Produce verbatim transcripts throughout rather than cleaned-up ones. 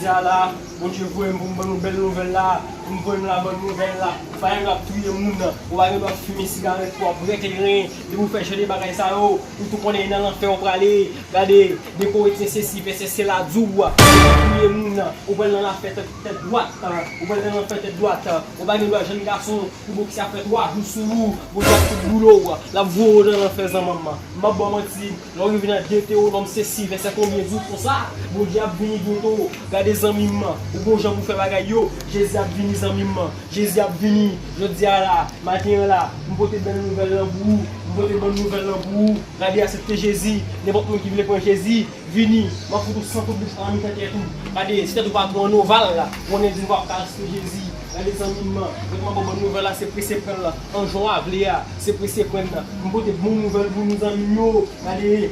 Sa la, Bondye voye m pou m ban nou bèl nouvèl la, pou m voye m la bòn nouvèl la. Fanmi m ap touye moun, ou pa gen dwa fimen sigarèt pou w ap bwè kleren, depi w fè jan de bagay sa yo, ou tou konnen e nan lanfè w prale. Gade, de koretyen sesi, fè sesi la di w, ou touye moun, ou pral nan lanfè tèt, tèt dwat, ou pral nan lanfè tèt dwat, ou pa gen dwa jèn gason, pou bòksè ap fè twa jou sou ou, Bondye ap fout boule w, l ap voye w nan lanfè zanmanm. M p ap ba w manti, lè w rive nan Detewonòm sesi, vèsè konbyen di w konsa, Bondye ap vini byento. Gade zanmi m, ou gon jan pou fè bagay yo, Jezi ap vini zanmi m, Jezi ap vini. Jodi a la, maten an la, m pote bèl nouvèl lan pou ou, m pote bòn nouvèl lan pou ou. Gade, aksepte Jezi, nenpòt moun ki vle pran Jezi, vini, m ap fout ou san kout bif nan mitan tèt ou. Gade, si tèt ou pa twò an oval, konnen di w ap ka aksepte Jezi. Gade zanmi m, mwen m ap ba w bòn nouvèl la, se prese pran l, an jan w a vle a, se prese pran l. M pote bon nouvèl pou nou zanmi m yo. Gade,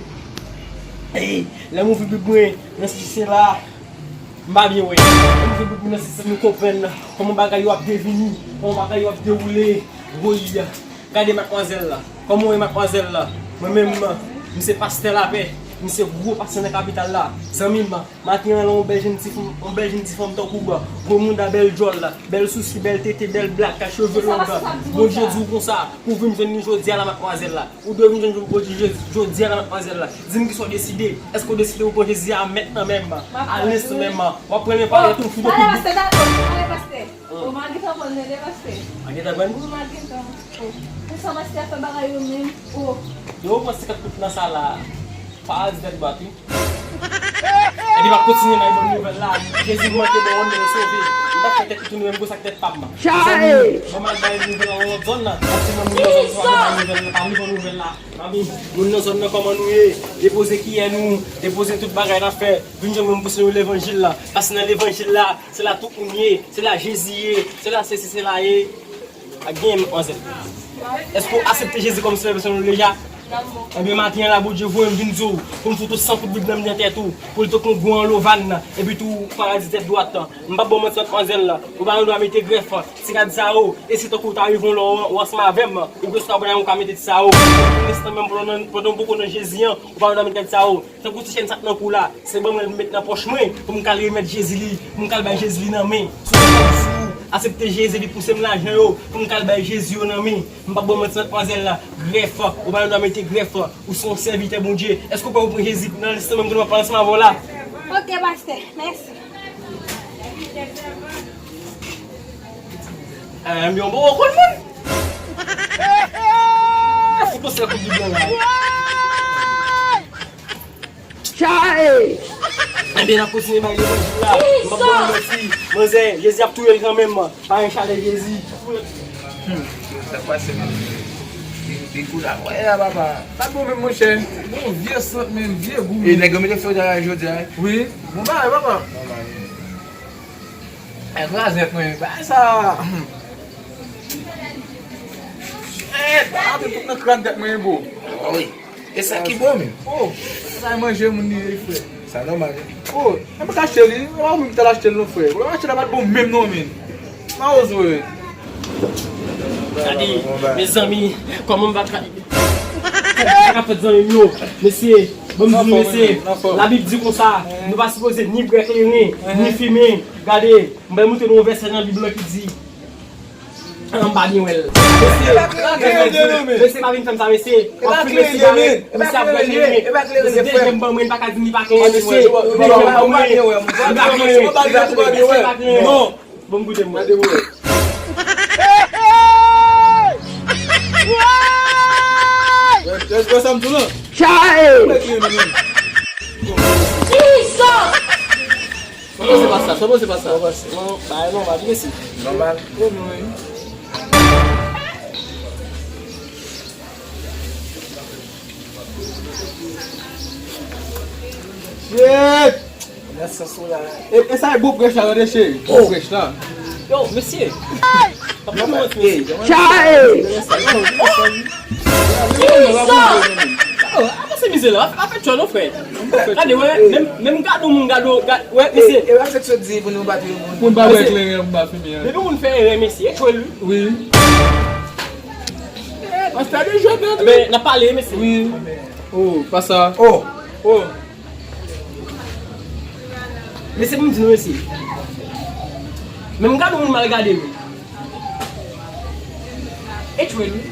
ey, lè m ouvri bib mwen, nan sesi la, m pa byen wè. Lè m ouvri bib mwen nan sesi, m konprann kòman bagay yo ap devini, kòman bagay yo ap dewoule. Woy, gade madmwazèl la. Kòman w ye madmwazèl la? Mwen menm, m se pastè lapè, m se gwo pastè nan kapital la. Zanmi m, maten an la, yon bèl jèn ti fanm, yon bèl jèn ti fanm tankou w, gwo mouda, bèl djòl, bèl sousi, bèl tete, bèl blak, cheve long. Bondye di w konsa, pou w vin jwenn li jodi a la, madmwazèl la. Ou dwe vin jwenn Bondye jodi a la, madmwazèl la. Di m kisa w deside. Èske w deside pou w pran Jezi a mentnan menm, a lenstan menm? W ap pran men pa lè tou, fout w piblik. Pastè, dakò, ale, pastè. O, m a gentan pran l, tande, pastè. A gentan pran l? Wi, m a gentan. O, pou sa pastè a fè bagay yo menm. O. Yo, pran senkant kout nan sa la. Paradi tèt dwat, wi. Epi m ap kontinye bay bòn nouvèl la. Jezi manke bon, moun yo sove. M t ap fè tèt tounen menm konsa ak tèt pa m. Mezanmi, ban m al bay nouvèl la nan lòt zòn nan. Paske moun nan zòn sa pa bay nouvèl la, pa vle pran nouvèl la. Mami, moun nan zòn nan, kòman nou ye? Depoze kiyè nou, depoze tout bagay n ap fè. Vin jwenn mwen, m pouse nou levanjil la. Paske nan levanjil la, se la tout moun ye, se la Jezi ye, se la sesi, se la ye. Ak gen manzè. Èske w aksepte Jezi kòm Sovè pèsonèl ou deja? Ebyen, maten an la, Bondye voye m vin di w, pou m fout ou san kout bib nan mitan tèt ou, pou l tankou yon gwo anlovan, epi tou paradi tèt dwat. M p ap ba w manti, madmwazèl la, ou pa gen dwa mete grèf, ti rad sa yo, e si tankou w ta rive yon lè w ansanm avè m, ou gen swa bagay ou ka mete ti sa yo. Pou lenstan menm, pandan, pandan w poko nan Jezi an, ou pa gen dwa mete rad sa yo. Tankou ti chèn sa k nan kou la, se ban mwen l met nan pòch mwen pou m ka al remèt Jezi li, pou m ka al bay Jezi li nan men. Si w konn sou, aksepte Jezi, li pouse m lajan yo pou m ka al bay Jezi yo nan men. M p ap ba w manti, madmwazèl la, grèf, ou pa gen dwa mete grèf, ou se yon sèvitè Bondye. Èske w pè pou pran Jezi nan lenstan menm ke nou ap pale ansanm avè w la? Ok, pastè, mèsi. Enbyen, yon bon konn moun. Fout yon sèl kout bib la. Chae! Ebyen, n ap kontinye bay levanjil la. M p ap ba w manti. Manzè, Jezi ap touye l kanmenm. Pa gen chalè Jezi. Hmm, sa k pase menm? Li, li kou la. Wè la, papa. Pa bon menm, monchè. Bon, vye sant menm, vye gou. E nèg yo mete fè w jodi a, wi. Bon bagay, papa. Nòmal. Ay, kraze nèt mwen, bagay sa. Shit, antre tout nan kràn tèt mwen, bro. Ah wi. E sa ki bon, men. Oh, sa e manje moun li ye, frè. Sa nòmal, wi. Oh, e m kache li, e pa ou menm ki t al achte l, non, frè. Ou achte la pa t bon menm, non, men. Ma ozo, wi. Gade, mezanmi, kòman m va tra-, sa k ap fèt, zanmi m yo? Mesye, ban m di nou, mesye, Labib di konsa, nou pa sipoze ni bwè kleren, ni fimen. Gade, m pral montre nou yon vèsè nan Bib la ki di, m pa byen wè l. Mesye, mesye, pa vin fè m sa, mesye. W ap fimen sigarèt, mesye ap bwè kleren. Mesye, de je m ban mwen, li pa ka di m li pa kleren, mesye. De je m ban mwen, li pa kleren. Mesye, li pa kleren. Bon, goute m. Gade, bro. Wè, wè sa m di w lan. Chae! Wè ki yon moun. Sa bon, se pa sa, sa bon, se pa sa. Non, ba, non, ba, vin isi. Nòmal. Shit! Nan sans ou la. E, e sa e bon prèch la, tande, cheri. Bon prèch la. Yo, mesye. Papa, nou mwen mesye. Chae! Oh, apa se mizè la? Apa fè tchò non, frè? Gade, wè, menm, menm gade moun, gade, gade, wè, mesye. E, e, wè, se tchò di pou nou bat yon moun. Pou n pa wè kleren, pou n pa fimen. Depi moun fè erè, mesye, tchò li. Wi. Pastè de jwèt nan tou. Men, n ap pale, mesye. Wi. Oh, pa sa. Oh. Oh. Mesye, pou m di nou, mesye. Men m gade yon moun mal gade, wi. E tchwel, wi.